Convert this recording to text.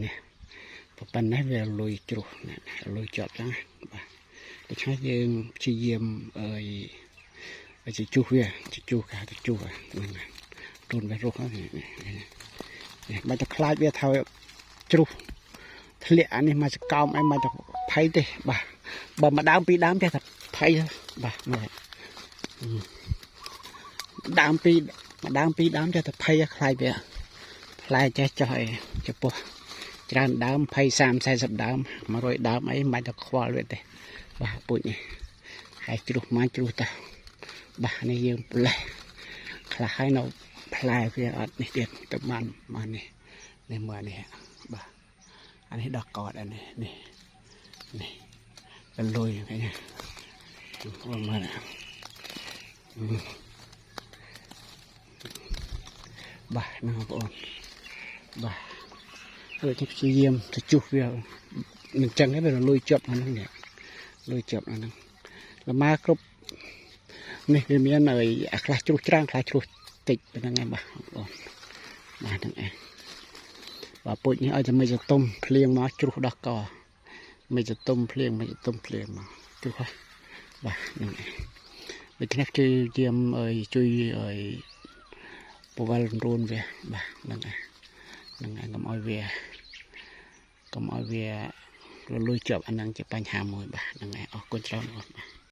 នេះប៉ុណ្ណេះវាលុយជ្រុះនេះលុយជាប់ចឹងបាទដូច្នេះយើងព្យាយាមអើយជជុះវាជជុះគេហៅថាជុះហ្នឹងរូនវារស់ហ្នឹងនេះនេះមិនតែខ្លាចវាថាជ្រុះធ្លាក់អានេះមកសកោមអីមកតែភ័យទេបាទបើមួយដើមពីរដើមចេះតែភ័យបាទមើលដើមពីរមួយដើមពីរដើមចេះតែភ័យខ្លាចវាផ្លែចេះចោះអីចំពោះច្រើនដើម20 30 40ដើម100ដើមអីមិនបាច់ទៅខ្វល់វាទេបាទពូជនេះហើយជ្រុះមកជ្រុះតាបាទនេះយើងផ្លេះខ្លះហើយនៅផ្លែវាអត់នេះទៀតទៅបានបាននេះនេះមើលនេះបាទអានេះដោះកតអានេះនេះនេះកលុយឃើញទេមើលបាទហ្នឹងបងប្អូនបាទដូចជាព្យាយាមទៅជុះវាមិនចឹងទេវាលុយជាប់ហ្នឹងនេះលុយជាប់ហ្នឹងលម៉ាគ្រប់នេះវាមានឲ្យអាខ្លះជ្រុះច្រើនខ្លះជ្រុះតិចប៉ុណ្្នឹងឯងបាទបងប្អូនបាទហ្នឹងឯងបាទពូជនេះឲ្យតែមិនសតុំភ្លៀងមកជ្រុះដោះកមិនសតុំភ្លៀងមិនសតុំភ្លៀងមកជ្រុះហ៎បាទហ្នឹងឯងដូច្នេះព្យាយាមឲ្យជួយឲ្យពវល់រួនវាបាទហ្នឹងឯងហ្នឹងឯងកុំឲ្យវាកុំឲ្យវារលួយជាប់អាហ្នឹងជាបញ្ហាមួយបាទហ្នឹងឯងអរគុណច្រើនបងបាទ។